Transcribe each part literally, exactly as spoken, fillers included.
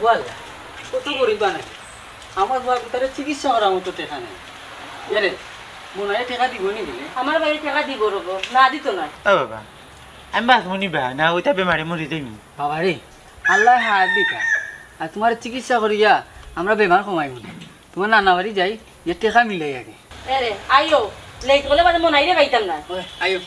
ওয়াল্লা, কত গরিব বানাই। আমার বাপ তারে চিকিৎসা করার মতো টেকা নাই। এরে, মনাইয়ে টেকা দিবো নি দিলে? আমার ভাইয়ে টেকা দিবো রগো, না দিতো নায়। ও বাবা, আমি বাঁচমু নি বা, না ওইটা বেমারে মরি যাইমু। বাবা রে, আল্লায় হায়াত দিতা। আর তুমার চিকিৎসা করিয়া আমরা বেমার কমাইমু নি। তুমার নানা বাড়ি যাই, যে টেকা মিলাই আগে। এরে, আইও, লেট করলে বাদে মনাইরে পাইতাম না। ওই, আইও।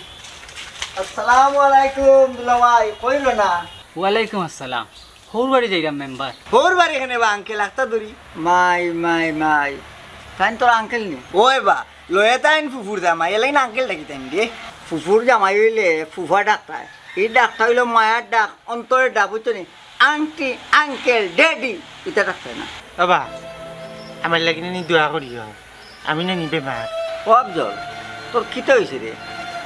আসসালামু আলাইকুম দুলাভাই, কইলো না? ওয়ালাইকুম আসসালাম। হউর বাড়ি যাইরাম মেম্বার। হউর বাড়ি কেনে বা আঙ্কেল, আখতা ধরি। মাই, মাই, মাই। তাইন তোর আঙ্কেল নি? ওই বা, লয়ে তাইন ফুফুর জামাই, এলাইন আঙ্কেল ডাকি তাইন রে। ফুফুর জামাই অইলে ফুফা ডাকতায়। ই ডাকটা অইলো মায়ার ডাক, অন্তরের ডাক, বুঝছো নি? আন্টি, আঙ্কেল, ড্যাডি, ইতা ডাকতায় না। বাবা, আমার লাগি নি দোয়া করিও। আমি না নি বেমার। ও আফজল, তোর কিতা অইছে রে?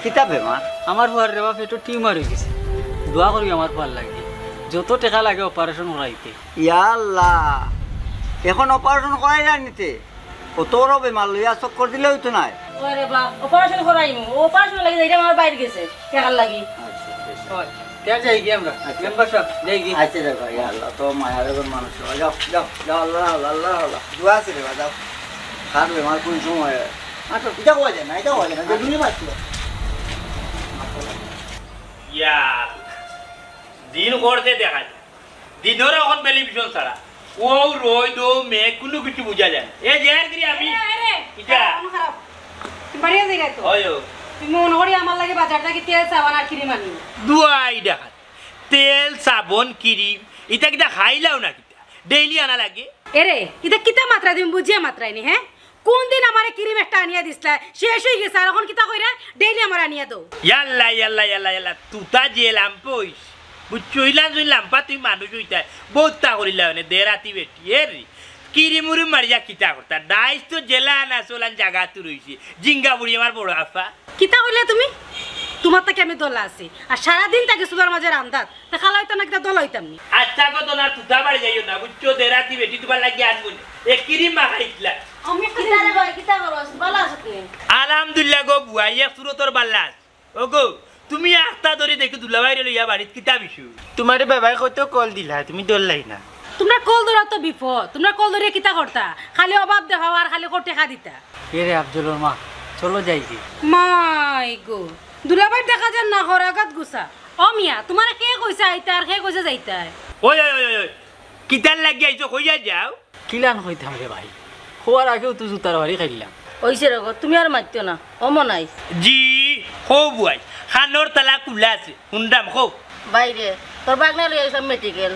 কিতা বেমার? আমার ফুয়ার রে বা পেটো টিউমার অইগেছে। দোয়া করি আমার ফুয়ার লাগি। যত টেকা লাগে অপারেশন করাইতে। ইয়া আল্লাহ, এখন অপারেশন করাইরা নিতে? অত বড় বেমার লইয়া চক্কর দিলে অইতো নায়। ওরে বা, অপারেশন করাইমু। অপারেশন লাগি যাইরাম আমার বাইর গেছে, টেকার লাগি। আচ্ছা, আচ্ছা। ওই, তে যাই গি আমরা। আচ্ছা। মেম্বার সাব, যাই গি। আচ্ছা, যাও, ইয়া আল্লাহ, তো মায়ার একজন মানুষ। যাও, যাও, যাও, আল্লাহ, আল্লাহ, আল্লাহ, আল্লাহ। দোয়া আছে রে বা, যাও। কার বেমার কোন সময় হয়? আচ্ছা, ইটা কওয়া যায় না, ইটা কওয়া যায় না, যে দুনিয়া বাঁচলো। ইয়া আল্লাহ। দিন করছে দেখা যায়। দিনর অখন টেলিভিশন ছাড়া। ও রইদ, ও মেঘ, কুনু কিছু বুঝা যায় না। এ যে আর কি আমি এরে, এরে, ইটা। খারাপ, খারাপ। তুমি বাড়িয়ে যাই তো। হয় ও। তুমি মনে করি আমার লাগি বাজার থাকি তেল সাবান আর ক্রিম আনি। দুয়াই দেখা। তেল, সাবন, ক্রিম, ইতা কিতা খাইলাও না কিতা? ডেইলি আনা লাগে? এরে, ইতা কিতা মাত্রা তুমি বুঝিয়া মাত্রাই নি, হ্যাঁ? কোন দিন আমারে ক্রিম একটা আনিয়া দিছলা, শেষ অই গেছে, আর অখন কিতা কইরা ডেইলি আমার আনিয়া দেও। ইয়াল্লা, ইয়াল্লা, ইয়াল্লা, ইয়াল্লা, তুতা যে লাম্পা অইছ, বুঝছো? ইলা যদি লাম্পা তুমি মানুষ অইতায়, বউত তা করিলা অনে, দে রাতি বেটি, এ রে। কিরি মুরি মারিয়া কিতা করতা? ডাইস তো জেলা না চলান জাগা তু রইছে, জিঙ্গা বুড়ি আমার বড় আফা। কিতা কইলা তুমি? তুমার থাকি আমি দলা আছি, আর সারাদিন থাকি চুলার মাঝে রান্দাত, তে খালা অইতাম না কিতা দলা অইতাম নি? আচ্ছা গো, তো না তুতা বাড়ি যাইও না, বুঝছো? দে রাতি বেটি তুমার লাগি আনবো নে। এ কিরি মাখাইতলা। আমি কিতা রে ভাই, কিতা করস? ভালা আছস নি? আলহামদুলিল্লাহ গো বুয়াই, এক সুরতর ভালা আছি। ও গো, তুমি আখতা ধরি দেখি দুলাভাইরে লইয়া বাড়িত কিতা বিষয়? তুমারে বেবায় কত কল দিলা, তুমি ধরলাই না। তুমরা কল ধরা তো বিপদ, তুমরা কল ধরিয়া কিতা করতা? খালি অভাব দেখাও আর খালি কও টেকা দিতা। এ রে আফজলর মা, চলো যাই গি। মাই গো, দুলাভাই দেখা যার না হরাগাত গুছা। ও মিয়া, তুমারে কে কইছে আইতায় আর কে কইছে যাইতায়? ওই, ওই, ওই, ওই, ওই, কিতার লাগি আইছো, কইয়া যাও। কিলান কইতাম রে ভাই, খোয়ার আগেউ তো জুতার বাড়ি খাইলাম। অইছে রে গো, তুমি আর মাতিও না, অমন নাই। জি, কও বুয়াই, কানর তালা খুলা আছে, হুনরাম, কও। ভাই রে, তোর ভাগনা লই আইছলাম মেডিকেল,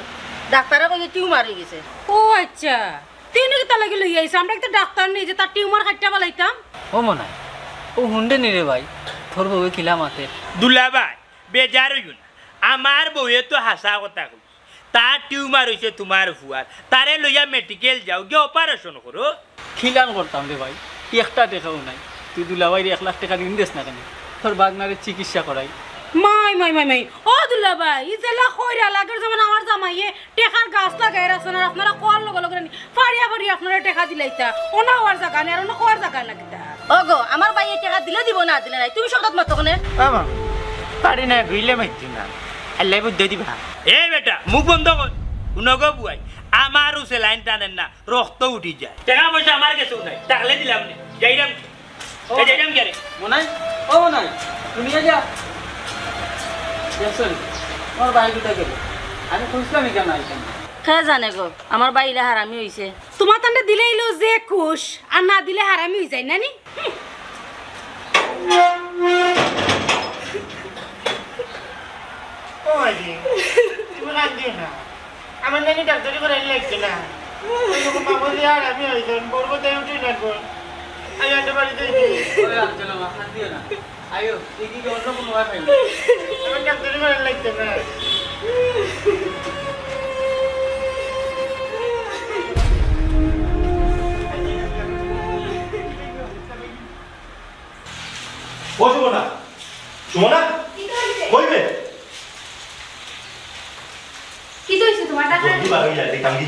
ডাক্তারে কইছে টিউমার অই গেছে। ও আচ্ছা, তে ইনো কিতার লাগি লই আইছো? আমরা কিতা ডাক্তার নি যে তার টিউমার কাটিয়া ফালাইতাম? ও মনাই, ও হুনরে নি রে ভাই, তোর বউয়ে কিলা মাতে। দুলাভাই, বেজার অইও না, আমার বউয়ে তো হাছা কথা কইছে। তার টিউমার অইছে তুমার ফুয়ার, তারে লইয়া মেডিকেল যাও, গিয়া অপারেশন করো। কিলান করতাম রে ভাই, একটা টেকাও নাই। তুই দুলাভাইরে এক লাখ টেকা ঋণ দেস না কেনে? তোর ভাগনারে চিকিৎসা করাই। মাই, মাই, মাই, মাই। ও দুলাভাই, ই যেলা কইরা লাগের যেমন আমার জামাইয়ে টেকার গাছ লাগাই রাখছইন, আর আপনারা কওয়ার লগে লগে নি ফাড়িয়া ফাড়িয়া আপনারা টেকা দিলাইতা। অনো অওয়ার জাগা নাই, আর অনো কওয়ার জাগা না কিতা? ও গো, আমার ভাইয়ে টেকা দিলে দিবো, না দিলে নাই। তুমি সংসারত মাতো কেনে? আমা, পারি না, গইলে মাতছি না। আল্লায় বুদ্ধি দিবা। এ বেটা, মুখ বন্ধ কর। হুনো গো বুয়াই, আমারও স্যালাইন টানের না, রক্ত উঠি যায়। টেকা পয়সা আমার গেছেও নাই, থাকলে দিলাম নে। যাইরাম। ও, এ যাইরাম কি আরে? মনাই, ও মনাই, তুমি যা। দেখছো নি? তোমার ভাই কোথায় গেল? আমি খুঁজলাম এখানে, এখানে। কে জানে গো, আমার ভাই ইলা হারামি অইছে। তুমার তানরে দিলে ইলো যে খুশ, আর না দিলে হারামি অই যায় না নি? ও মাইজি, তুমি কান্দিও না। আমার নানি ডাক্তারি করার লাগছে না। ওই রকম বাবু যে আর আমি হইতাম, বড় কথায় উঠি না গো। আই আন্ডে বাড়িতে যাই। ওই আঞ্চল মা, কান্দিও না। আইও, দেখি কি অন্য কোনো ভাই পাইবে। আমার ডাক্তারি করার লাগছে না। ও সুমনা, সুমনা, কিতা অইছে? কই বে? কিতা অইছে তোমার টাকা? জলদি বার অই যা, দেখতাম কি?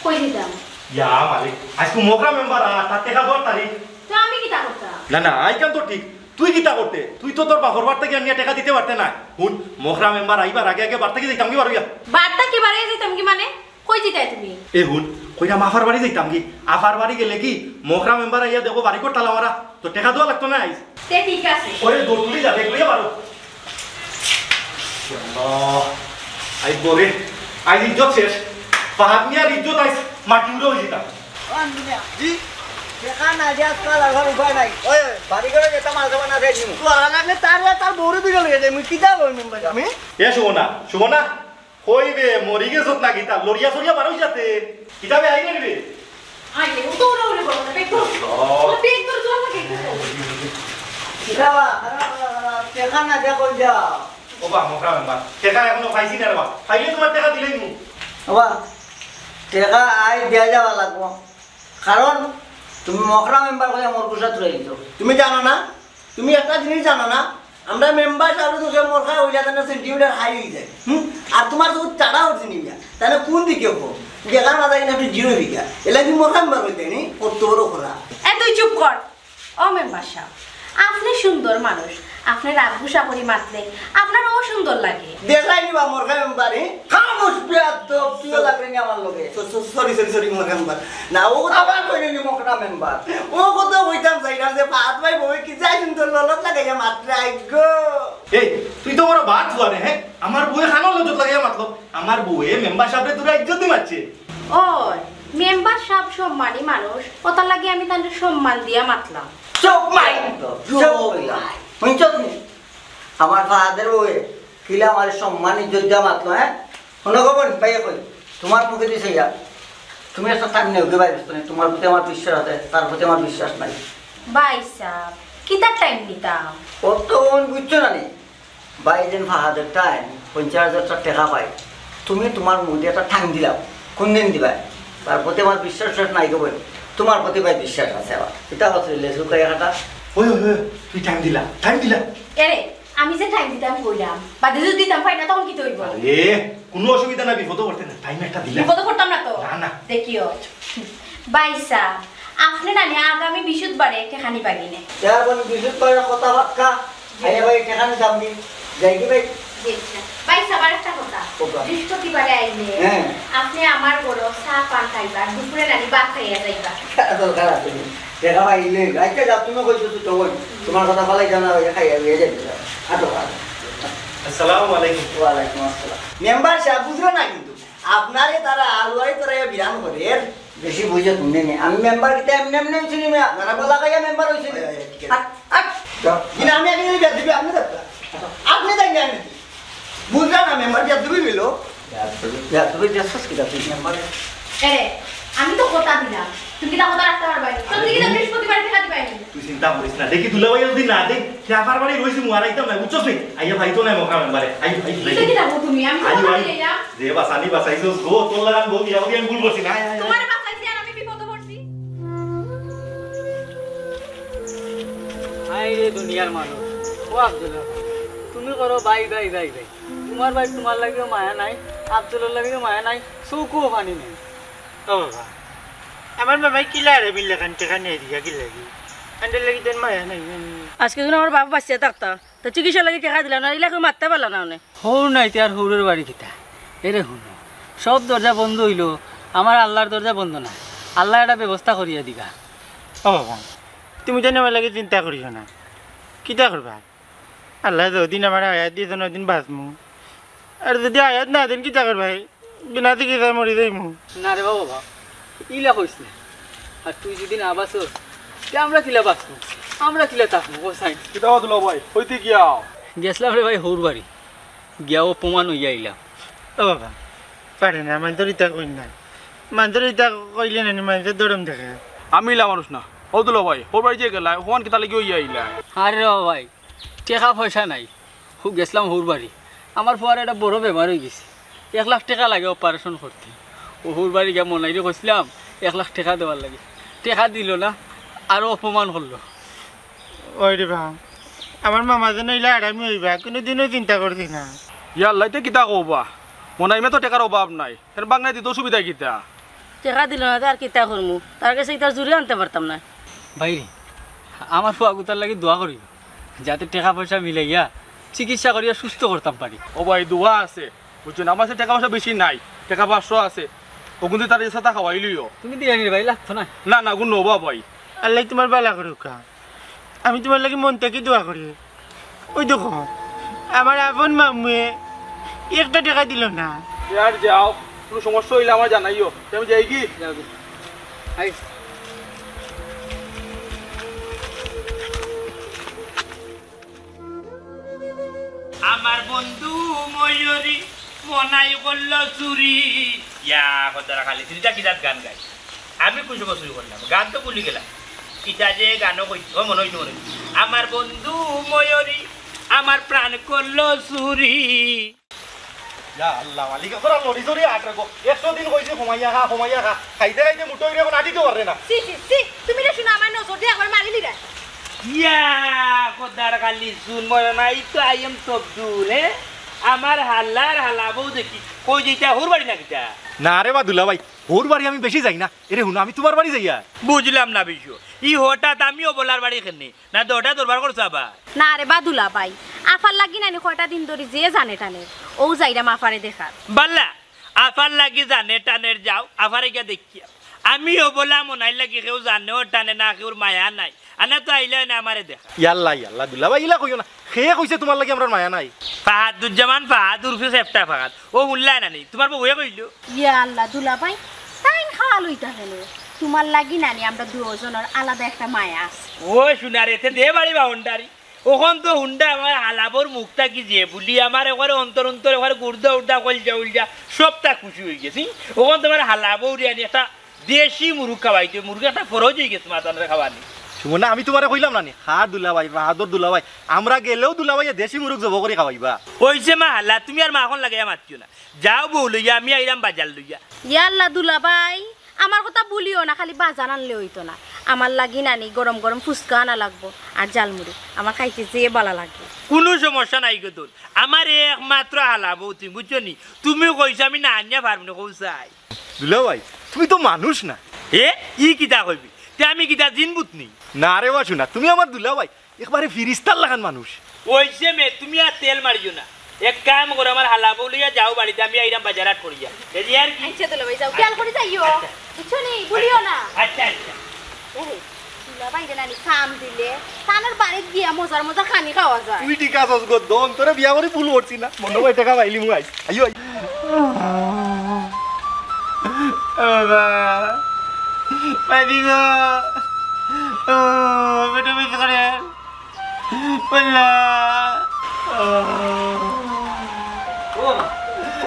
কই দিতাম? ইয়া মালিক, আইজকু মগরা মেম্বার আর তার টেকা দরকারি। তো আমি কিতা করতাম? না, না, আইকান তো ঠিক। তুই কিতা করতে? তুই তো তোর বাপর বাড়ি থাকি আনিয়া টেকা দিতে পারতে না। হুন, মগরা মেম্বার আইবার আগে আগে বাড়ি থাকি যাইতাম কি বার অইয়া? বাড়ি থাকি বার অইয়া যাইতাম কি মানে? কই যাইতায় তুমি? এ হুন, কইরাম আফার বাড়ি যাইতাম গি। আফার বাড়ি গেলে কি মখরা মেম্বার আইয়া দেখবো বাড়িঘর তালা মারা, তো টেকা দেওয়া লাগতো না আইজ। তে ঠিক আছে। ওরে দৌড় তুলি যা, ব্যাগ লইয়া বারো। আল্লাহ, আইজ বরে, আইজ ইজ্জত শেষ। ফাহাদ মিয়ার ইজ্জত আইজ মাটি উড়ে অইযিতা। জি? টেকা না দিয়া আজকাল আর উপায় নাই। ওই, বাড়ি ঘরে যেতাম, আলগা বানা দেয় নি। তো আর লাগলে তার, তার বউরে দিকে লইয়া যাই, মুই কিতা করবো মেম্বার আমি? এ শোনা, শোনা। কই বে, মরি গেছত না কিতা? লড়িয়া চড়িয়া বারোই যাতে। কিতা বে, আইরে রে বে? আইরে, ও তো ওরা ওরে বলো না, পেট ধরছে। ও। ও পেট ধরে জোর লাগে একটু। কিতা বা, খারাপ, খারাপ, খারাপ। টেকা না দিয়া কই যাও? ও বা, মখরা মেম্বার। টেকা এখনো পাইছি না রে বা। পাইলে তুমার টেকা দিলেই মু। ও বা, টেকা আই দিয়া যাওয়া লাগবো। কারণ তুমি মখরা মেম্বার কইয়া মোর গুছা তুলে দিছো। তুমি জানো না? তুমি একটা জিনিস জানো না? আমরা মেম্বার সাহেব তো সে মোর খায় অইলা তানে সেন্টিমিটার হাই অই যায়। হুম? আর তুমার তো চাড়া অইছে নিয়া। তাহলে কোন দিকে হো? দেখার মাথায় না একটু জিরো ফিগার। এলা কি মখরা মেম্বার অইতে নি? কত বড় খরা। এ তুই চুপ কর। ও মেম্বার সাহেব, আপনে সুন্দর মানুষ, আপনে রাগ গুসা করি মাতলে আপনার ও সুন্দর লাগে। দেখাই নিবা মখরা মেম্বার, হে? খামোশ বেয়াদব, তুইও লাগলে নি আমার লগে। স-, স-, সরি, সরি, সরি, মখরা মেম্বার। না, ও কথা আবার কইলে নি মখরা মেম্বার। ও কথা কইতাম চাইলাম যে ফাহাদ ভাই বউয়ে কি যাই সুন্দর ললত লাগাইয়া মাতরা আইগো। এই, তুই তো বড় বাদ ফুয়া রে, হ্যাঁ? আমার বউয়ে খানোর লজত লাগাইয়া মাতলো। আমার বউয়ে মেম্বার সাহেবরে তোরা ইজ্জত দি মাতছে। ওই, মেম্বার সাহেব সম্মানী মানুষ, ওটার লাগি আমি তানরে সম্মান দিয়া মাতলাম। চুপ মাই! চুপ কইলা। হুনছস নি? আমার ফাহাদের বউয়ে কিলা আমার সম্মান ইজ্জত দিয়া মাতলো, হ্যাঁ? হুনো গো বইন, ভাইয়া কই? তুমার মুখে দিছে ইয়া। তুমি একটা টাইম নেও, গে ভাই, বুঝতো নি? তুমার প্রতি আমার বিশ্বাস আছে, তার প্রতি আমার বিশ্বাস নাই। ভাই সাহেব, কিতা টাইম নিতাম? ও তো বোন বুঝছো না নি? ভাই যেন ফাহাদের টাইম পঞ্চাশ হাজার টেকা পাই, তুমি তুমার মুখ দিয়া একটা টাইম দিলাও, কোন দিন দিবায়? তার প্রতি আমার বিশ্বাস শেষ নাই গো বইন, তুমার প্রতি ভাই বিশ্বাস আছে আমার। এটা হচ্ছে লেসু কাই একটা। ওই, ওই, ওই, তুই টাইম দিলা, টাইম দিলা। এরে, আমি যে টাইম দিতাম কইলাম, বাদে যদি দিতাম পাই না, তখন কিতা অইবো? আরে, কোনো অসুবিধা নাই, বিপদে পড়তে না, টাইম একটা দিলা। বিপদে পড়তাম না তো? না, না। দেখিও। ভাই সাহেব, আপনে না নি আগামী বৃহস্পতিবারে টেকা নিবা গিনে। তে বইন, বৃহস্পতিবারে কথা পাক্কা। জি। আইয়া ভাই, টেকা নিতাম নি। যাই কি ভাই? জি, আচ্ছা। ভাই সাহেব, আর একটা কথা। বৃহস্পতিবারে আইলে হ্যাঁ। আপনে আমার ঘরো চা পান খাইবা, দুপুরে না নি ভাত খাইয়া যাইবা। দরকার আছে নি? টেকা পাইলে, আচ্ছা, যাও, তুমি কইছো তো, তো বইন। তুমার কথা ফালাই যাও না, ভাই, খাইয়া দিয়ে যাইবা। আটো, আটো। আসসালামু আলাইকুম। ওয়ালাইকুম আসসালাম। মেম্বার সাহেব, বুঝলো না কিন্তু? আপনারে তারা আলুয়ারি তারা বিরান করে, এর বেশি বুঝো তুমি নি। আমি মেম্বার কিতা এমনি এমনি অইছি নি মিয়া? না, না, বলা গাইয়া মেম্বার অইছি নি। আট, আট। যাও। জি না, আমি আগে যাই, দিবি, আপনে যান। আপনে যান, আমি যাই। বুঝলা না, মেম্বার যা দিবি মিলো। যা, তুই যা, তুই যাচ্ছিস কিতা, তুই মেম্বার? এরে, আমি তো কথা দিলাম। তুমি কিতা কথা রাখতা পারবায় নি? সত্যি কিতা বৃহস্পতিবারে টেকা দিবায় নি? তুই চিন্তা করিস না। দেখি দুলাভাই যদি না দেয়, সে আফার বাড়ি রইছি, মু আর আইতাম না, বুঝছস নি? আইয়া ভাই তো নাই মখরা মেম্বারে। আইও, আইও, আইও। কিতা কিতা কও তুমি? আমি তো আইও, আইও। যে বাঁচানি বাঁচাইছস গো, তোর লাগান বউ বিয়া করি আমি ভুল করছি না। আয়, আয়, আয়। তোমারে বাঁচাইছি আর আমি বিপদে পড়ছি। হায় রে দুনিয়ার মানুষ। ও আব্দুল্লাহ, তুমি করো ভাই, ভাই, ভাই, ভাই। তুমার ভাই তুমার লাগিও মায়া নাই, আব্দুল্লাহর লাগিও মায়া নাই, চউখো পানি নাই। ও বাবা, আমার বাবায় কিলা রে বিল্লা কান টেকা নিয়া দিয়া কিলা গি? আন্ডার লাগি তার মায়া নাই, নাই। আজকে যদি আমার বাবা বাঁচিয়া থাকতা, তো চিকিৎসার লাগি টেকা দিলা না, ইলা কেউ মাততা পারলা না অনে। হউর নাই, তে আর হউরর বাড়ি কিতা? এরে হুনো, সব দরজা বন্ধ অইলো, আমার আল্লাহর দরজা বন্ধ না। আল্লায় একটা ব্যবস্থা করিয়া দিবা। ও বাবা, তুমি যেন আমার লাগি চিন্তা করিও না। কিতা করবা? আল্লায় যদিন আমারে হায়াত দিছইন, অদিন বাঁচমু। আর যদি হায়াত না দেইন, কিতা করবা? বিনা চিকিৎসায় মরি যাইমু। না রে বাবা, ইলা কইস না। আর তুই যদি না বাঁচস, তে আমরা কিলা বাঁচমু? আমরা কিলা থাকমু? ও সাইন। কিতা অইলো ভাই? কইতে গিয়া? গেছলাম রে ভাই হউর বাড়ি। গিয়া অপমান অইয়া আইলাম। ও বাবা, পারে না, মানষর ইতা কইন না। মানষর ইতা কইলে না নি, মানষর ধরম দেখে। আমি ইলা মানুষ না। ও দুলাভাই, হউর বাড়ি যে গেলায়, অপমান কিতার লাগি অইয়া আইলায়? আরে রে বাবা ভাই, টেকা পয়সা নাই। হউ গেছলাম হউর বাড়ি। আমার ফুয়ার একটা বড় বেমার অইগেছে। এক লাখ টেকা লাগে অপারেশন করতে। অউ হউর বাড়ি গিয়া মনাইরে কইছলাম এক লাখ টেকা দেওয়ার লাগি। টেকা দিলো না, আরো অপমান করলো। ওই রে বা, আমার মামা যেন ইলা আরামি অইবা, কুনুদিনও চিন্তা করছি না। ইয়া আল্লাহ, ইতা কিতা কও বা? মনাইমে তো টেকার অভাব নাই, এর বাগনায় দিতে অসুবিধা কিতা? টেকা দিলো না, তে আর কিতা করমু? তার গেছে ইতার জুরে আনতে পারতাম না। ভাইরে, আমার ফুয়াগুতার লাগি দোয়া করিও, যাতে টেকা পয়সা মিলাইয়া চিকিৎসা করিয়া সুস্থ করতাম পারি। ও ভাই, দোয়া আছে, বুঝছো না? আমার কাছে টেকা পয়সা বেশি নাই, টেকা পাঁচশো আছে। অগুন দি তারে সাথে খাওয়াইলিও। তুমি দিরানি রে ভাই, লাগতো না। না, না, অগুন নবা ভাই। আল্লায় তুমার বালা করুক্কা। আমি তুমার লাগি মন থাকি দোয়া করি। ওই দেখো, আমার আপন মামুয়ে একটা টেকা দিলো না। ইয়ার যাও, কুনু সমস্যা অইলে আমারে জানাইও। তে আমি যাইগি? যাও গি। আই। আমার বন্ধু ময়ূরী মনাই করলো চুরি। ইয়া, কতরা খালি চুরিটা কি জাত গান গায়? আমি কোন সময় চুরি করলাম? গান তো ভুলি গেলাম। ইটা যে গানও কইতো, ও মনে অইছে, মনে অইছে। আমার বন্ধু ময়ূরী আমার প্রাণ করলো চুরি। ইয়া আল্লাহ, মালিক, তোরা লড়ি চড়ি আট রে গো। একশো দিন কইছি, "কমাইয়া খা, কমাইয়া খা।" খাইতে খাইতে মুটো অইরে এখন আটিতে পারে না। ছি, ছি, ছি, তুমি রে শুনো, আমার নজর দিয়া একবার মারি লিরা। ইয়া, খোদার খালি চুন মরে না, এই তো আইএম তবদুল, হে? আমার হালার হালা বউ দেখি, কই যেটা হুর বাড়ি না কিটা? না রে বা দুলা ভাই, হুর বাড়ি আমি বেশি যাই না। এরে হুনো, আমি তুমার বাড়ি যাইয়া। বুঝলাম না বিষয়, ই হঠাৎ আমি অবলার বাড়ি কেনে? না, দরটা দরবার করছো আবার? না রে বা দুলা ভাই, আফার লাগি নানি কয়টা দিন ধরি যে জানে টানে, ও যাইরাম আফারে দেখার। বাল্লা, আফার লাগি জানে টানের যাও, আফারে গিয়া দেখিয়া। আমি অবলা মনাইর লাগি কেউ জানেও টানে না, কেউর মায়া নাই। আনা তো আইলে না আমারে দেখা। ইয়াল্লা, ইয়াল্লা, দুলা ভাই, ইলা কইও না। কে কইছে তুমার লাগি আমরার মায়া নাই? ফাহাদুজ্জামান ফাহাদ উরফে সেফটা ফাহাদ। ও হুনলা না নি? তুমার বউয়ে কইলো। ইয়া আল্লাহ, দুলা ভাই, তাইন খাল অইতা কেনে? তুমার লাগি নানি আমরা দুইজনর আলাদা একটা মায়া আছে। ও সোনারে, তে দে বাড়ি বাউন্ডারি। অখন তো হুন্ডা আমার হালাবর মুখটা কি যে বুলি আমার একবারে অন্তর অন্তর একবারে গুর্দা উর্দা কলজা উলজা সবটা খুশি অইগেছে। অখন তোমার হালাবর রে আনি একটা দেশি মুরুগ খাওয়াইতে, মুরুগ একটা ফরজ অইগেছে মাতানরে খাওয়ানি। সুমনা, আমি তুমারে কইলাম না নি, খা দুলাভাই, বাহাদুর দুলাভাই, আমরা গেলেও দুলাভাইয়ে দেশি মুরুগ জবো করি খাওয়াইবা। অইছে মা হালা, তুমি আর মাখন লাগাইয়া মাতিও না। যাও বউ লইয়া, আমি আইরাম বাজার লইয়া। ইয়াল্লা দুলাভাই, আমার কথা ভুলিও না, খালি বাজার আনলে অইতো না। আমার লাগি নানি গরম গরম ফুচকা আনা লাগবো, আর ঝালমুড়ি, আমার খাইতে যে বালা লাগে। কুনু সমস্যা নাই গো তোর, আমার একমাত্র হালা বউ তুমি, বুঝছো নি? তুমি কইছো আমি না আনিয়া পারমু না, কও চাই। দুলাভাই, তুমি তো মানুষ না। এ, ই কিতা কইবি? তে আমি কিতা জিন ভূত নি? না রে বা সোনা, তুমি আমার দুলাভাই, একবারে ফিরিস্তার লাখান মানুষ। অইছে মে, তুমি আর তেল মারিও না। এক কাম করো, আমার হালা বউ লইয়া যাও বাড়িত, আমি আইরাম বাজার হাট করিয়া। এই যে আর কি? আচ্ছা, দুলাভাই, যাও, খেয়াল করি যাইও। আচ্ছা। বুঝছো নি? ভুলিও না। আচ্ছা, আচ্ছা। এ, দুলাভাইরে নানি কাম দিলে, তানর বাড়িত গিয়া মজার মজা খানি খাওয়া যায়। তুই ঠিক আছস গো, দন, তোরে বিয়া করি ভুল করছি না। মনো অয় টেকা পাইলিমু আইজ। আইও, আইও। ও বাবা। মাইদি গো। ও, বেটা মিস করে। বললা। ও বাবা,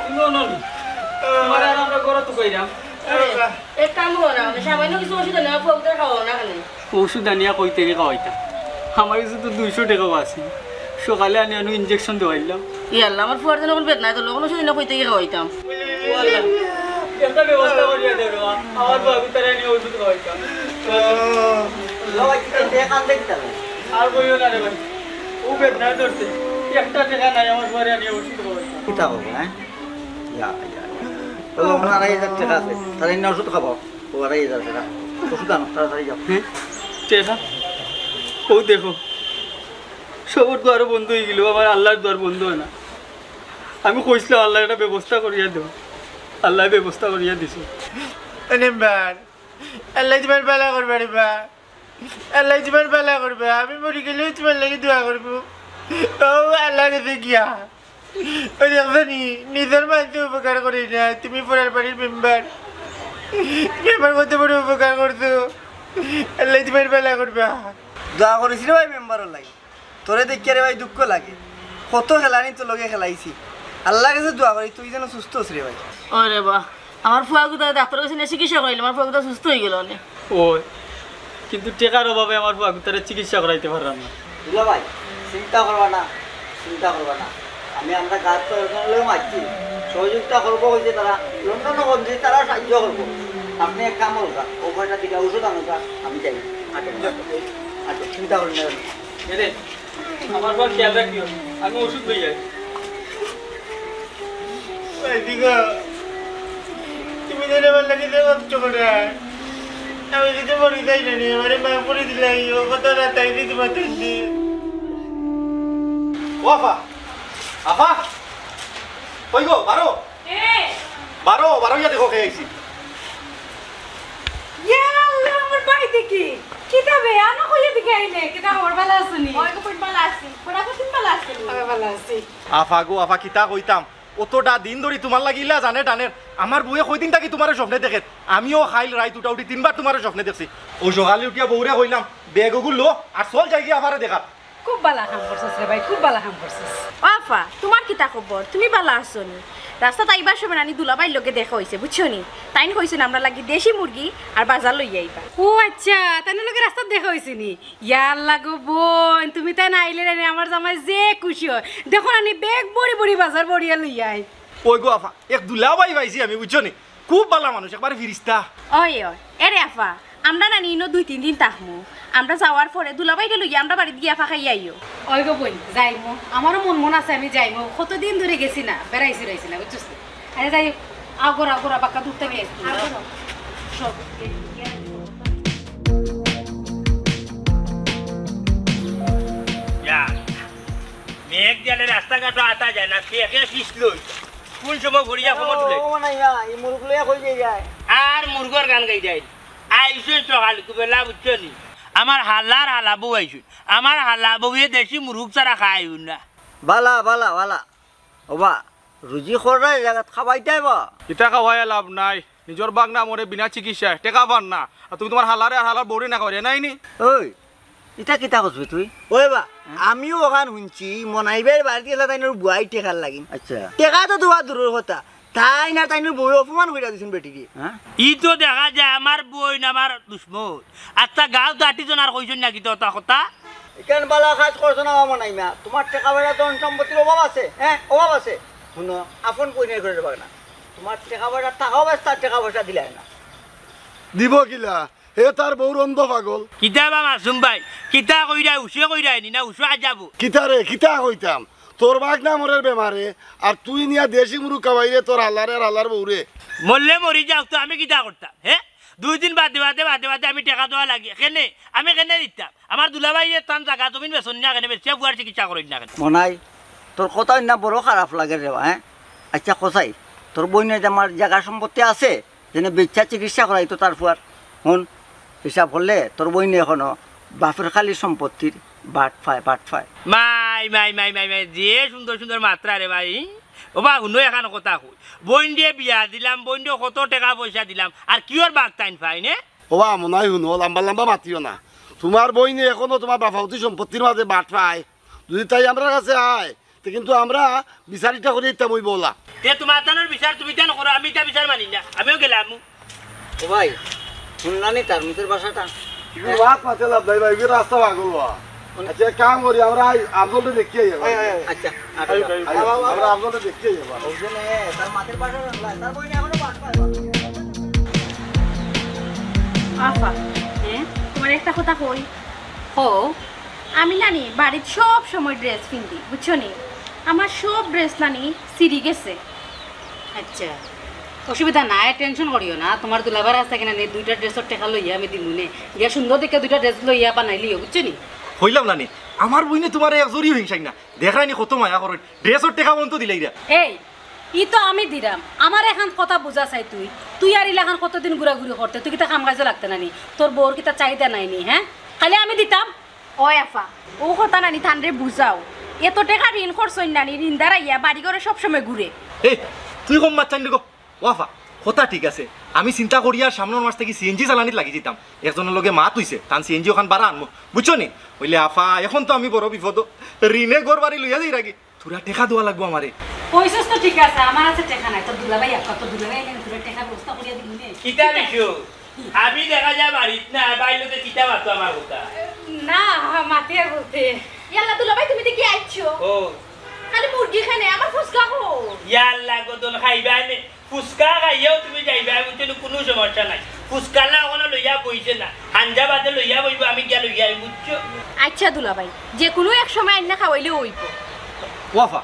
তুমি অনো নি? তোমারে আর আমরা ঘরো তুকাইরাম। এক কাম করো না, মানে সামান্য কিছু ওষুধ আনো, আমার ফুয়াগুতারে খাওয়াও না খালি। ওষুধ আনিয়া কই থাকি খাওয়াইতাম? আমার কাছে তো দুইশো টেকাও আছে, সকালে আনি আনু ইঞ্জেকশন দেওয়াইলাম। ই আল্লাহ, আমার ফুয়ার যেন অখন বেদনায় তো, অখন ওষুধ আনিয়া কই থাকি খাওয়াইতাম? ও আল্লাহ, একটা ব্যবস্থা করিয়া দেও রে মা, আমার ফুয়াগুতারে আনিয়া ওষুধ খাওয়াইতাম। বাবা, কিতা টেকা আনতে কিতা লাগে? আর কইও না রে ভাই, ও বেদনায় ধরছে, একটা টেকা নাই আমার ফুয়ারে আনিয়া ওষুধ খাওয়াইতাম। কিতা করবো, হ্যাঁ? ইয়া, ইয়া, ইয়া। ও, আমার আড়াই হাজার টেকা আছে, তারে আনিয়া ওষুধ খাওয়াও। ও আড়াই হাজার টেকা। ওষুধ আনো, তাড়াতাড়ি যাও। হ্যাঁ? টেকা? ও দেখো, সবর দুয়ারও বন্ধ অইগেল, আমার আল্লার দুয়ার বন্ধ অয় না। আমি কইছিলাম, "আল্লায় একটা ব্যবস্থা করিয়া দেও।" আল্লায় ব্যবস্থা করিয়া দিছে। এ মেম্বার, আল্লায় তুমার বালা করবা রে বা। আল্লায় তুমার বালা করবা। আমি মরি গেলেও তুমার লাগি দোয়া করমু। ও আল্লার কাছে গিয়া। ওই দেখছো নি, নিজর মানষে উপকার করে না, তুমি পরার বাড়ির মেম্বার। মেম্বার কত বড় উপকার করছো, আল্লায় তুমার বালা করবা। দোয়া করিস রে ভাই মেম্বারর লাগি, তোরে দেখিয়া রে ভাই দুঃখ লাগে, কত খেলানি তোর লগে খেলাইছি, আল্লার কাছে দোয়া করি তুই যেন সুস্থ অস রে ভাই। ওরে বা, আমার ফুয়াগুতারে ডাক্তারর কাছে নিয়া চিকিৎসা করাইলে আমার ফুয়াগুতা সুস্থ অইগেলো অনে। ওই, কিন্তু টেকার অভাবে আমার ফুয়াগুতারে চিকিৎসা করাইতে পারলাম না। দুলা ভাই, চিন্তা করবা না, চিন্তা করবা না। আমি আমরা গাছ তো এখন লইয়া মারছি, সহযোগিতা করবো কইছে তারা, লন্ডনও বন্ধু তারা সাহায্য করবো। আপনি এক কাম করুন, ও কয়টা দিকে ওষুধ আনুন, আমি যাই। আচ্ছা, আচ্ছা, চিন্তা করেন না। এরে, আমার পর খেয়াল রাখিও, আমি ওষুধ লই যাই। ভাই, দিগো, তুমি যেন আমার লাগি যে কষ্ট করে, আমি যদি মরি যাই না নি, আমারে মাফ করে দিলাই, ও কথা না তাই দিতে পারতেন নি। ও আফা, আফা, কই গো, বারো? কে? বারো, বারো ইয়া দেখো কে আইছি। তাই দেখি, কিতা বে, আনো কইয়া দিকে আইলে, কিতা খবর, ভালা আছো নি? ওই গো, বোন, ভালা আছি। খোড়া কঠিন ভালা আছো নি? আমি ভালা আছি। আফা গো, আফা, কিতা কইতাম, অতটা দিন ধরি তুমার লাগি ইলা জানে টানের। আমার বউয়ে কয়দিন থাকি তুমারে স্বপ্নে দেখের। আমিও কাইল রাইত উঠা উঠি তিনবার তুমারে স্বপ্নে দেখছি। অউ সকালে উঠিয়া বউরে কইলাম, "ব্যাগ ওগু লো, আর চল যাইগি আফারে দেখাত।" খুব ভালা কাম করছস রে ভাই, খুব ভালা কাম করছস। ও আফা, তুমার কিতা খবর? তুমি ভালা আছো নি? রাস্তাত আইবার সময় নানি দুলাভাইর লগে দেখা অইছে, বুঝছো নি? তাইন কইছইন আমরার লাগি দেশি মুরগি আর বাজার লইয়া আইবা। ও আচ্ছা, তাইনর লগে রাস্তাত দেখা অইছে নি? ইয়াল্লা গো বইন, তুমি তাইন আইলে নানি আমার জামাই যে খুশি অয়। দেখো নানি ব্যাগ ভরি ভরি বাজার ভরিয়া লইয়া আয়। ওই গো আফা, এক দুলাভাই পাইছি আমি, বুঝছো নি? খুব ভালা মানুষ, একবারে ফিরিস্তা। ওই, ওই, এরে আফা, আমরা নানি ইনো দুই তিন দিন থাকমু। আমরা যাওয়ার পরে দুলাভাইরে লইয়া আমরার বাড়িত গিয়া আফা খাইয়া আইও। ওই গো বইন, যাইমু। আমারও মন মন আছে, আমি যাইমু। কতদিন ধরি গেছি না, বেড়াইছি রইছি না, বুঝছস নি? আরে যাই, আও গো, আও গো, বাক্কা দূর থাকি আইছি। আও গো। সব। যা। মেঘ গেলে রাস্তাঘাটও আটা যায় না, কে কে পিছলো। কোন সময় ভরিয়া খবর তুলে? ও, ও, না, ইয়া, এই মুরগ লইয়া কই যাই যায়? আর মুরগর গান গাই যায়। আইসুন সকাল বেলা, বুঝছো নি? আমার হালার হালা বউ আইসুন। আমার হালা বউয়ে দেশি মুরগ ছাড়া খায় না। বালা, বালা, বালা। ওবা, রুজি কররা এই জাগাত খাবাইতায় বা? ইতা খাওয়াইয়া লাভ নাই। নিজর বাগনা মরে বিনা চিকিৎসায় টেকা পার না। আর তুমি তুমার হালারে আর হালার বউরে না খাওয়াইরে নাই নি? ওই, ইতা কিতা কছবে তুই? ওই বা, আমিও অখান হুনছি, মনাই ভাইর বাড়িত গেলা তাইনর বুয়াই টেকার লাগি। আচ্ছা। টেকা তো তুমার দূরর কথা, তাইন আর তাইনর বউয়ে অপমান কইরা দিছইন বেটিরে। হ্যাঁ? ই তো দেখা যায় আমার বইন আমার দুশমন। আচ্ছা, গাঁও তো আটি জন আর কইছইন নাকি তো অতা কথা? ইখান বালা কাজ করছো না, মনাই মিয়া। তুমার টেকা পয়সা ধন সম্পত্তির অভাব আছে, হ্যাঁ? অভাব আছে। হুনো, আপন কইনের ঘরে যাবা না। তুমার টেকা পয়সা থাকাও ব্যস্ত, আর টেকা পয়সা দিলায় না। দিব কিলা? হে তার বউর অন্ধ পাগল। কিতা বা মাসুম ভাই, কিতা কইরা, উসে কইরা নি না উসু আজাবো? কিতা রে, কিতা কইতাম? তোর বাগনা মরের বেমারে, আর তুই নিয়া দেশি মুরগ খাওয়াইরে তোর হালারে আর হালার বউরে। মরলে মরি যাউক তো, আমি কিতা করতাম, হে? দুই দিন বাদে বাদে বাদে বাদে আমি টেকা দেওয়া লাগি, কেনে? আমি কেনে দিতাম? আমার দুলাভাইয়ে তান জাগা জমিন বেচইন না কেনে, বেচিয়া বুয়ার চিকিৎসা করইন না কেনে? মনাই, তোর কথা হুনিয়া বড় খারাপ লাগের রে বা, হ্যাঁ? আচ্ছা, কছাই, তোর বইনর যে আমার জাগা সম্পত্তি আছে, যেনে বেচিয়া চিকিৎসা করাইতো তার ফুয়ার। হুন, হিসাব করলে তোর বইনে এখনো বাপর খালি সম্পত্তির বাট পায়, বাট পায়। মাই, মাই, মাই, মাই, মাই, যে সুন্দর সুন্দর মাতরা রে ভাই। ওবা, হুনো এখান কথা কই। বইনরে বিয়া দিলাম, বইনরে কত টেকা পয়সা দিলাম, আর কিওর বাগ তাইন পাইন, এ? ওবা, মনাই হুনো, লম্বা লম্বা মাতিও না। তুমার বইনে এখনো তুমার বাফাউতি সম্পত্তির মাঝে বাট পায়। যদি তাই আমরার কাছে আয়, তে কিন্তু আমরা বিচার ইটা করি দিতাম অইবো অলা। তে তুমার তানর বিচার তুমি তান করো, আমি ইটা বিচার মানি না, আমিও গেলাম। ও ভাই, হুনলা নি তার মুখের ভাষাটা? ইগুর বাত মাতে লাভ নাই ভাই, ইগুর রাস্তা পাগল অয়া। আচ্ছা, এক কাম করি, আমরা আই, আফজলরে দেখি আই একবার। আচ্ছা, আচ্ছা। আই, আই, আই, আমরা আফজলরে দেখি আই একবার। ওই জন্য তার মাতের ভাষা জানলা, তার বইনে এখনো বাট পায়। আফা, হ্যাঁ? তুমারে একটা কথা কই। কও। আমি নানি বাড়িত সব সময় ড্রেস পিন্দি, বুঝছো নি? আমার সব ড্রেস নানি ছিড়ি গেছে। আচ্ছা, অসুবিধা নাই, টেনশন করিও না। তুমার দুলাভাইর কাছ থাকি নানি দুইটা ড্রেসর টেকা লইয়া আমি দিমু নে। গিয়া সুন্দর দেখিয়া দুইটা ড্রেস লইয়া বানাইলিও, বুঝছো নি? কইলাম নানি, আমার বইনে তুমারে এক জরিও হিংসাই না। দেখরায় নি কত মায়া করইন, ড্রেসর টেকা পর্যন্ত দিলাইরা। এই, ই তো আমি দিরাম, আমার এখান কথা বুঝা চাই তুই। তুই আর ইলাখান কতদিন ঘুরাঘুরি করতে, তুই কিতা কাম কাজও লাগতে নানি? তোর বউর কিতা চাহিদা নাই নি, হ্যাঁ? খালি আমি দিতাম। ওই আফা, অউ কথা নানি তানরে বুঝাও। এত টেকা ঋণ করছইন নানি, ঋণদার আইয়া বাড়ি ঘরে সবসময় ঘুরে। এই, তুই কম মাতছাইন গো। ও আফা, কথা ঠিক আছে, আমি চিন্তা করিয়া সামনর মাস থাকি সিএনজি চালানিত লাগি যিতাম, একজনর লগে মাত অইছে, তান সিএনজি অখান ভাড়া আনমু, বুঝছো নি? অইলে আফা, এখন তো আমি বড় বিপদো, ঋণে ঘর বাড়ি লইয়া যাইরাগি। থুড়া টেকা দেওয়া লাগবো আমারে। কইছস তো ঠিক আছে, আমার আছে টেকা নাই, তোর দুলাভাই আইবা, তোর দুলাভাই আইলে আমি থুড়া টেকার ব্যবস্থা করিয়া দিমু নে। কিতা বিষয়? আমি দেখা যায় বাড়িত না, বাইর লগে কিতা মাতো আমার কথা? না, মাতিয়ার বলতে। ইয়াল্লা দুলাভাই, তুমি দেখি আইছো? ও। খালি মুরগি খানে, আমার ফুচকা কো? ইয়াল্লা গদন খাইবায় নে। ফুচকা খাইয়াও তুমি যাইবায়, বুঝছো নি? কুনু সমস্যা নাই। ফুচকালা অখনো লইয়া বইছে না, হাঞ্জা বাদে লইয়া বইবো, আমি গিয়া লইয়া আইমু, বুঝছো? আচ্ছা দুলাভাই, যে কুনু এক সময় আইন্না খাওয়াইলেও অইবো। ও আফা,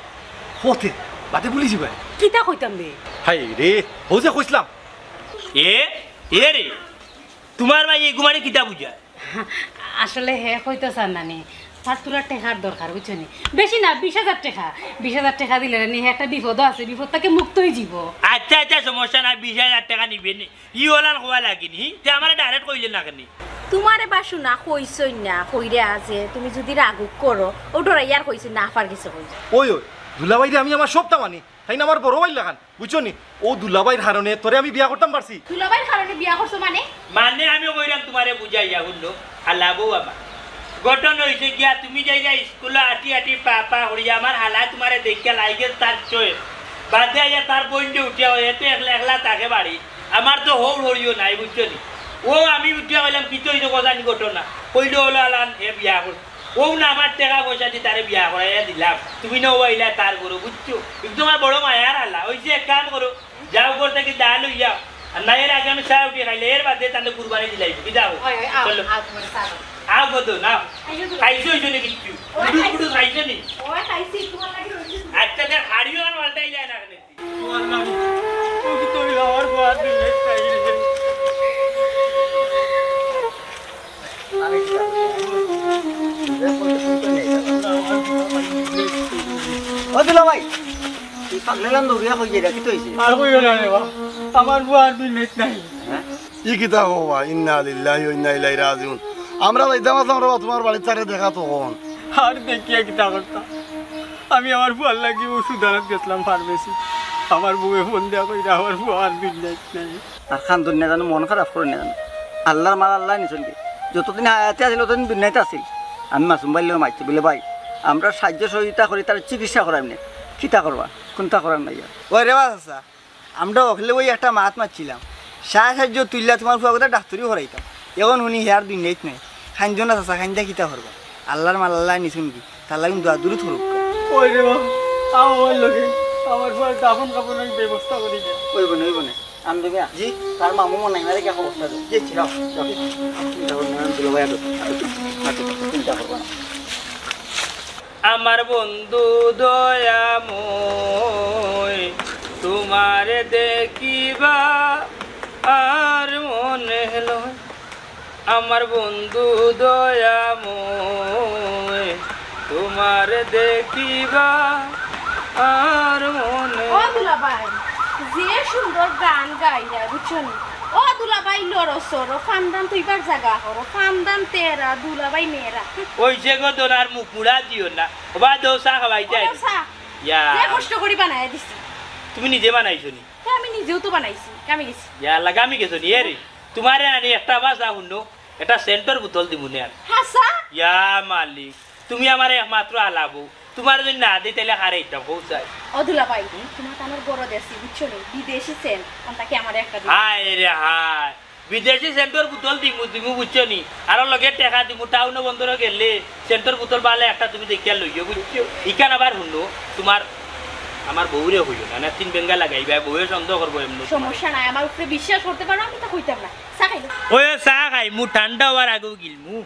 কও তে, বাদে ভুলি যিবায়। কিতা কইতাম বে? হায় রে, হউ যে কইছলাম। এ, এ রে, তুমার ভাই এই গুমারে কিতা বুঝায়? আসলে হে কইতো চার নানি, তার থুড়া টেকার দরকার, বুঝছো নি? বেশি না, বিশ হাজার টেকা। বিশ হাজার টেকা দিলে নি হে একটা বিপদো আছে, বিপদ থাকি মুক্ত অইযিবো। আচ্ছা, আচ্ছা, সমস্যা নাই, বিশ হাজার টেকা নিবে নি। ই অলান কওয়া লাগে নি, তে আমারে direct কইলে না কেনে? তুমারে বাসু না কইছইন না, কইরা যে তুমি যুদি রাগুক করো, ও ডরাইয়ার কইছইন না, আফার গেছে কইছইন। ওই, ওই, দুলাভাইরে আমি আমার সবটা মানি, তাইন আমার বড় ভাইর লাখান, বুঝছো নি? ও দুলাভাইর কারণে তোরে আমি বিয়া করতাম পারছি। দুলাভাইর কারণে বিয়া করছো মানে? মানে আমি কইরাম তুমারে বুঝাইয়া, হুনো, হালা বউ আমার। ঘটনা অইছে গিয়া, তুমি যাইরা স্কুলো আটি আটি পা পা করিয়া, আমার হালা তুমারে দেখিয়া লাগি গেছে তার চয়ে। বাদে আইয়া তার বইন যে উঠিয়া অয়, এ তো একলা একলা থাকে বাড়ি। আমার তো হউর হরিও নাই, বুঝছো নি? ও আমি উঠিয়া কইলাম, "কিতা অইছে, কও জানি ঘটনা।" কইলো, "অলা হালান হে বিয়া করছে।" ও না আমার টেকা পয়সা দি তারে বিয়া করাইয়া দিলাম, তুমি না ও আইলা তার ঘরো, বুঝছো? একদম আমার বড় মায়ার হালা। অইছে এক কাম করো, যাও ঘর থাকি দা লইয়া, আর না এর আগে আমি চা উঠি খাইলে, এর বাদে তাহলে কুরবানি দিলাইবো, কিতা কও? অয়, অয়, আও, চলো। আও, তুমার চা দাও। আও গো, নাও। আইও তো। খাইছো অইছো নি কিচ্ছু? অয়, গুডুস খাইছি। গুডুস খাইছো নি? অয়, খাইছি, তুমার লাগি রইছে। আচ্ছা, দেখ, হাড়িও আর পাল্টাইলে না কেনে? ও আল্লাহ, ও কি তুই আমার বউ আর দুনিয়াত নাই রে? ও দুলাভাই, তুই পাগলের লাম দৌড়িয়া কই যাইরা, কিতা অইছে? আর কইও না রে বা, আমার বউ আর দুনিয়াত নাই। হ্যাঁ? ই কিতা কও বা, ইন্না লিল্লাহি ওয়া ইন্না ইলাইহি রাজিউন। আমরা যাইতাম আছলাম রে বা তুমার বাড়িত, তারে দেখা তো কখন। আর দেখিয়া কিতা করতাম? আমি আমার ফুয়ার লাগি ওষুধ আনাত গেছলাম ফার্মেসি। আমার বউয়ে ফোন দিয়া কইরা, "আমার ফুয়া আর দুনিয়াত নাই।" আর কান্দইন না জানো, মন খারাপ করইন না জানো। আল্লার মাল আল্লায় নিছইন গি। যতদিন হায়াতে আছিল, অতদিন দুনিয়াত আছিল। আমি মাসুম ভাইর লগে মাতছি, বুলে, "ভাই, আমরা সাহায্য সহযোগিতা করি, তার চিকিৎসা করাইমু নে।" কিতা করবা? কুন্তা করার নাই আর। ওই রে বা চাচা, আমরা অকলে ওই একটা মাত মাতছিলাম, সাহায্য তুইল্লা তুমার ফুয়া কথা ডাক্তারি করাইতাম। এখন হুনি হে আর দুনিয়াত নাই। কাইন্দো না চাচা, কাইন্দা কিতা করবা? আল্লার মাল আল্লায় নিছইন গি, তার লাগি দোয়া দুরুদ করুক। ওই রে বাবা, আও আমার লগে, আমার ফুয়ার দাফন কাফনের ব্যবস্থা করি দে। ওই বনে, ওই বনে। আমি তো মিয়া, জি? তার মামু মনে হয় মারে গিয়া খবরটা দে। জি, জি। যাও, যাও। চিন্তা করো না, আমি দুলাভাই আছো। আচ্ছা, চিন্তা করবো না। আমার বন্ধু দয়াময়, তোমারে দেখিবা আর মনে লয়। আমার বন্ধু দয়াময়, তোমারে দেখিবা আর মনে ও দুলাভাই, যে সুন্দর গান গাইরা, বুঝছো নি? ও দুলাভাই, লড়ো চড়ো, ফান্দান তুইবার জাগা করো, ফান্দান তেরা, দুলাভাই মেরা। ওই যে গো, দোনার মুখ মুড়া দিও না। ও বা, দো চা খাওয়াই যায়। ওটা চা। ইয়া। যে কষ্ট করি বানাই দিছি। তুমি নিজে বানাইছো নি? হ্যাঁ, আমি নিজেও তো বানাইছি। কামে গেছি। ইয়া, লাগামি গেছো নি, এ রে? তুমারে আনি একটা বাসা হুনো, একটা সেন্টর বোতল দিমু নে আর। হাছা? ইয়া মালিক, তুমি আমার একমাত্র আলাবো। তুমারে যদি না দেই, তাইলে হারে ইটা কও চাই। ও দুলাভাই, হুম? তুমার তানোর বড় দেশি, বুঝছো নি? বিদেশি সেন্ট, অনটা কি আমারে একটা দিও? হায় রে হায়, বিদেশি সেন্টর বোতল দিমু, দিমু, বুঝছো নি? আর লগে টেকা দিমু, টাউনো বন্দরো গেলে সেন্টর বোতল বালা একটা তুমি দেখিয়া লইও, বুঝছো? ইখান আবার হুনো, তুমার আমার বউরে কইও না, না তিন বেঙ্গা লাগাইবা, বউয়ে সন্দেহ করবো এমনে তুমার। সমস্যা নাই, আমার উপরে বিশ্বাস করতে পারো, আমি তো কইতাম না। চা খাইলো। ওই চা খাইমু, ঠান্ডা অওয়ার আগেউ গিলমু।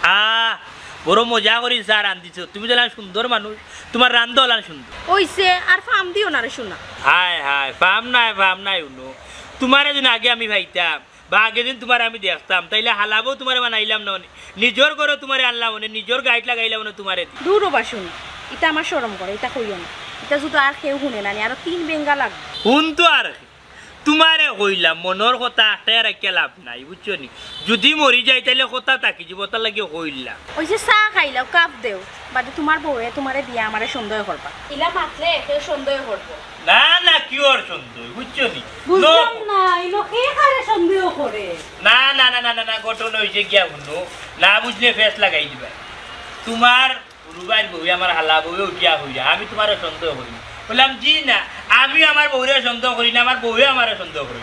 আহ, বড় মজা করি চা রান্ধিছো। তুমি যেলান সুন্দর মানুষ, তুমার রান্ধা অলান সুন্দর। অইছে, আর ফাম দিও না রে সোনা। হায় হায়, ফাম নাই, ফাম নাই, হুনো। তুমারে যদি আগে আমি পাইতাম, বা আগে দিন তুমারে আমি দেখতাম, তাইলে হালাবো তুমারে বানাইলাম না অনে। নিজর ঘরো তুমারে আনলাম অনে, নিজর গাইত লাগাইলাম অনে তুমারে দি। দূর ও বাসুন, ইটা আমার শরম করে, ইটা কইও না। ইটা যদি আর কেউ হুনে না নি, আরো তিন বেঙ্গা লাগবো। হুন তো আর তুমারে কইলাম, মনর কথা আটকাইয়া রাখিয়া লাভ নাই, বুঝছো নি? যুদি মরি যাই, তাইলে কথা থাকি যাইবো, তার লাগি কইলাম। ওই যে চা খাইলাও, কাপ দেও, বাদে তুমার বউয়ে তুমারে দিয়া আমারে সন্দেহ করবা। ইলা মাতলে কেউ সন্দেহ করবো। না, না, কিওর সন্দেহ, বুঝছো নি? বুঝলাম না, ইনো কে কারে সন্দেহ করে? না, না, না, ঘটনা অইছে গিয়া হুনো, না বুঝলে ফেস লাগাই দিবা। তুমার হুরু ভাইর বউয়ে আমার হালা বউয়ে উঠিয়া কইরা, "আমি তুমারে সন্দেহ করি।" কইলাম, "জি না, আমিও আমার বউরে সন্দেহ করি না, আমার বউয়ে আমারে সন্দেহ করে।"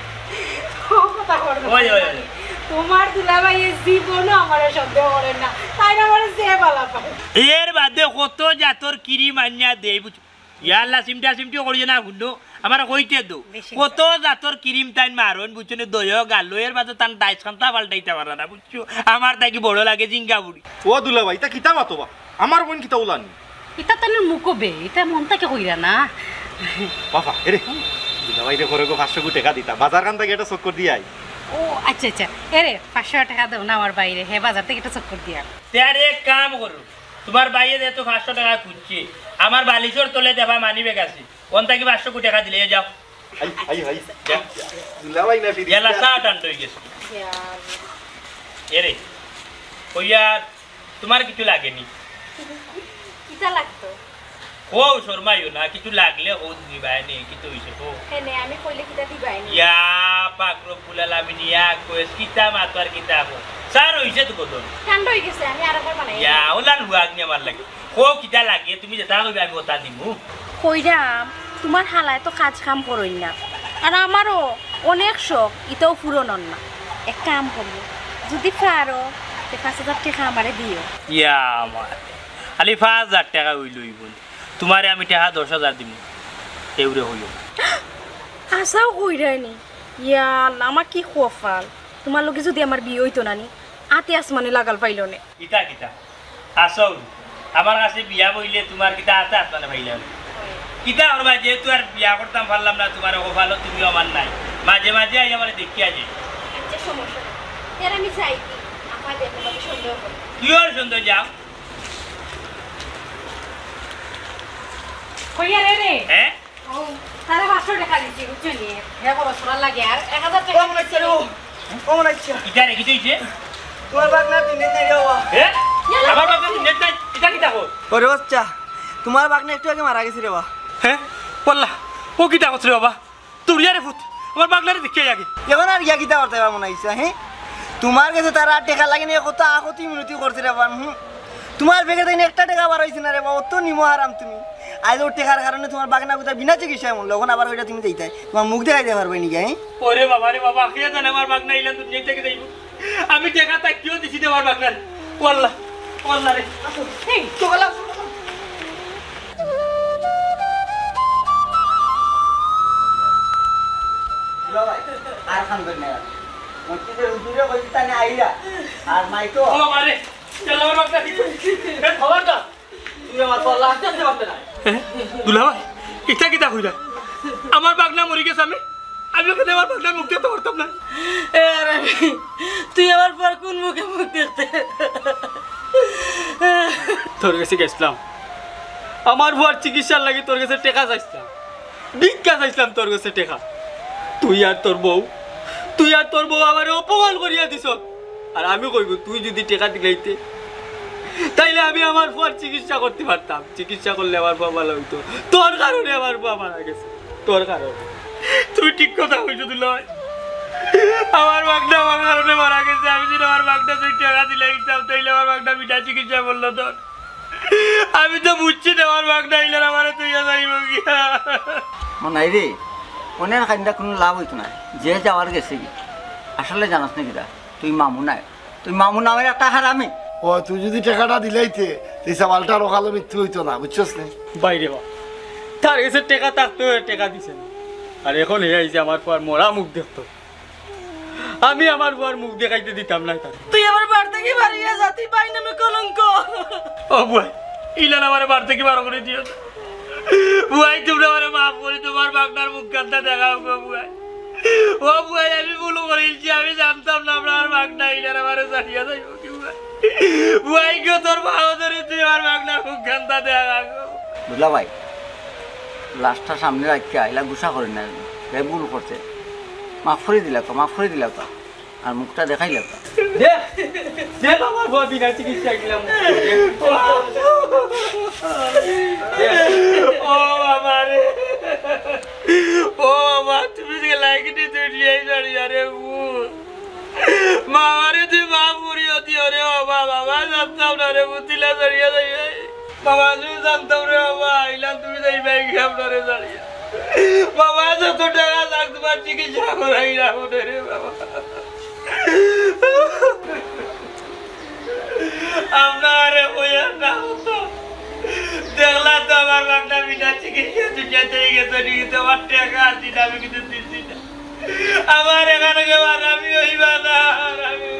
ও কথা কর না। ওই, ওই, ওই। তুমার দুলাভাইয়ে জীবনও আমারে সন্দেহ করে না, তাইন আমারে যে বালা পায়। এর বাদে কত জাতর কিরিম আনিয়া দেই, বুঝছো? ইয়া আল্লাহ, চিমটা চিমটি করিও না, হুনো, আমারে কইতে দেও। বেশি। কত জাতর কিরিম তাইন মারইন, বুঝছো নি? দইও গালো, এর বাদে তান দাইস খান্তা পাল্টাইতা পারে না, বুঝছো? আমার থাকি বড় লাগে জিঙ্গা বুড়ি। ও দুলাভাই, ইতা কিতা মাতো বা? আমার বইন কিতা উলানি? ইতা তান মুখো বে, ইতা মন থাকি কইরা না। বাবা, এরে, দুলাভাইরে কইরো গো পাঁচশো গু টেকা দিতা, বাজার খান থাকি একটা চক্কর দিয়া আই। ও, আচ্ছা, আচ্ছা, এরে, পাঁচশো টেকা দেও না আমার ভাইরে, হে বাজার থাকি একটা চক্কর দিয়া আন। তে আর এক কাম করো, তুমার ভাইয়ে যেহেতু পাঁচশো টেকা খুঁজছে, আমার বালিশর তলে দেখবা মানি ব্যাগ আছে, অন থাকি পাঁচশো গু টেকা দিলে যাও। I, I, I. দুলাভাই না ফিরিস্তা। ইয়ালা চা ঠান্ডা অই গেছে। এরে, কইয়ার, তুমার কিচ্ছু লাগেনি? কিতা লাগতো? কও, শরমাইও না, কিচ্ছু লাগলে কও, দিবায়নি, কিতা অইছে কও। হে নে, আমি কইলে কিতা দিবায়নি? ইয়া, পাক রব্বুল আলামিন, ইয়া কইস, কিতা মাতো আর কিতা কও। চা অইছে তো কত? ঠান্ডা অই গেছে, আমি আরেকবার বানাই। ইয়া, ওলান হুয়াক নি আমার লাগি। কও কিতা লাগে, তুমি যেতা কইবে আমি ওতা দিমু। কইরাম, তুমার হালায় তো কাজ কাম করইন না। আর আমারও অনেক শখ, ইতাও পূরণ অর না। এক কাম করিও, যুদি পারো, তে পাঁচ হাজার টেকা আমারে দিও। ইয়া আমার, খালি পাঁচ হাজার টেকা অইলে অইবো নি। তুমারে আমি টেকা দশ হাজার দিমু, এউরে কইও। আশাও কইরায়নি। ইয়া আল্লাহ, আমার কি কপাল। তুমার লগে যুদি আমার বিয়া অইতো না নি, আতে আসমানে লাগাল পাইলো নে। ইতা কিতা? আসল, আমার কাছে বিয়া বইলে তুমার কিতা আতে আসমানে পাইলাম? কিতা করবা, যেহেতু আর বিয়া করতাম পারলাম না, তুমার কপালো তুমিও আমার নাই। মাঝে মাঝে আই আমারে দেখিয়া যে। আচ্ছা, সমস্যা নাই। এর আমি যাই কি? আমার দেখো, বাকি সন্দেহ করে। তুইও আর সন্দেহ যাও। কইয়া রে রে। হ্যাঁ? ও, তারে পাঁচশো টেকা দিছি, বুঝছো নি? হে খরচ করার লাগে, আর এক হাজার টেকা ও মনে হচ্ছে রে, ও, ও মনে হচ্ছে। ইটা রে, কিতা অইছে? তোমার বাগনা দুনিয়াত নাই রে বাবা। এ? ইয়াল্লা। আমার বাগনা দুনিয়াত নাই? ইটা কিতা কর? ওরে বাচ্চা, তোমার বাগনা একটু আগে মারা গেছে রে বাবা। হ্যাঁ? ওয়াল্লা, ও কিতা করছে রে বাবা? তুরিয়া রে ফুত, আমার বাগনারে দেখিয়া আগে। এখন আর গিয়া কিতা করতে পারবো না ইচ্ছা, হ্যাঁ? তোমার গেছে তারা টেকা লাগে নি, কত আখতি মিনতি করছে রে বাবা, হুম। তোমার ব্যাগে তাইন একটা টেকা বার অইছে না রে বাবা, অত নিমো হারাম তুমি। আইজ অউ টেকার কারণে তোমার বাগনা গুতা বিনা চিকিৎসায় মরলো, এখন আবার কইরা তুমি যাইতায়, তোমার মুখ দেখাইতে পারবায় নি গিয়া, হ্যাঁ? ওরে বাবা রে বাবা, কে জানে আমার বাগনা ইলান দুনিয়া থাকি যাইবো। আমি টেকা থাকিও দিছি দে আমার বাগনারে। ওয়াল্লা, ওয়াল্লা রে। এই, চল, চল, চল। দুলাভাই, আর কান্দইন না। মসজিদর হুজুরে কইছে তানে আইরা। আর মাই তো ও বাবা রে, চল আমার বাগনা ঠিক করি। এ, খবরদার। তুই আমার পর লাশ জানতে পারতে না। এ, দুলাভাই, ইটা কিতা কইরা? আমার বাগনা মরি গেছে, আমি, আমি ওখানে আমার বাগনার মুখ দেখতে পারতাম না। এ, আর আমি, তুই আমার পর কোন মুখে মুখ দেখতে? তোর গেছে গেছলাম, আমার ফুয়ার চিকিৎসার লাগি তোর গেছে টেকা চাইছলাম, ভিক্ষা চাইছলাম তোর গেছে টেকা। তুই আর তোর বউ, তুই আর তোর বউ আমারে অপমান করিয়া দিছস। আর আমি কইবো, তুই যুদি টেকা দিলাইতে, তাইলে আমি আমার ফুয়ার চিকিৎসা করতে পারতাম, চিকিৎসা করলে আমার ফুয়া ভালা অইতো। তোর কারণে আমার ফুয়া মারা গেছে, তোর কারণে। তুই ঠিক কথা কইছো দুলাভাই, আমার বাগনা আমার কারণে মারা গেছে। আমি যুদি আমার বাগনা তুই টেকা দিলাইতাম, তাইলে আমার বাগনা বিনা চিকিৎসা মরলো তোর। আমি তো বুঝছি না আমার বাগনা ইলান আমারে থইয়া যাইবো গিয়া। মনাই রে, অনে কাইন্দা কুনু লাভ অইতো নায়, যে যাওয়ার গেছেগি। আসলে জানস নি কিতা, তুই মামু নায়, তুই মামু নামের একটা হারামি। ও, তুই যুদি টেকাটা দিলাইতে, তে সাবালটার অকালো মৃত্যু অইতো না, বুঝছস নি? ভাই রে বা, তার গেছে টেকা থাকতে অয়, টেকা দিছে না। আর এখন হে আইছে আমার ফুয়ার মরা মুখ দেখতো। আমি আমার ফুয়ার মুখ দেখাইতে দিতাম না তারে। তুই আমার বাড়ি থাকি বারইয়া যা, তুই ভাইর নামে কলঙ্ক। ও বুয়াই, ইলান আমারে বাড়ি থাকি বার করি দিও না। বুয়াই, তুমরা আমারে মাফ করি, তুমার বাগনার মুখ কান্তা দেখাও গো বুয়াই। ও বুয়াই, আমি ভুল করিলছি, আমি জানতাম না আমার বাগনা ইলান আমারে ছাড়িয়া যাইবো গি বুয়াই। বুয়াই গো, তোর পাও ধরি, তুই আমার বাগনার মুখ কান্তা দেখা গো। দুলাভাই, লাশটা সামনে রাখিয়া ইলা গুসা করি না, হে ভুল করছে, মাফ করি দিলাউক্কা, মাফ করি দিলাউক্কা, আর মুখটা দেখাইলাউক্কা। দেখ, দেখ আমার ফুয়া বিনা চিকিৎসায় কিলা মুখ। ও বাবা রে, ও বাবা, তুমি যে লাইগিনি তুই নিয়ে যাবি, আরে ভুল। বাবারে তুই মাফ করিয়া দিও রে বাবা, বাবা জানতাম না রে, বুঝিলা ছাড়িয়া যাইবে। বাবা, আমি জানতাম রে বাবা, ইলান তুমি যাইবায় গি আমরারে ছাড়িয়া। বাবা, যত টেকা লাগ তুমার চিকিৎসা করাইরাম নে রে বাবা। আপনারে কইয়া না অইতো। দেখলা তো আমার বাগনা বিনা চিকিৎসা দুনিয়া থাকি গেছে নি, কিন্তু আমার টেকা আছিল, আমি কিন্তু দিছি না। আমার এখানে কেউ আরামি অইবা না, আরামি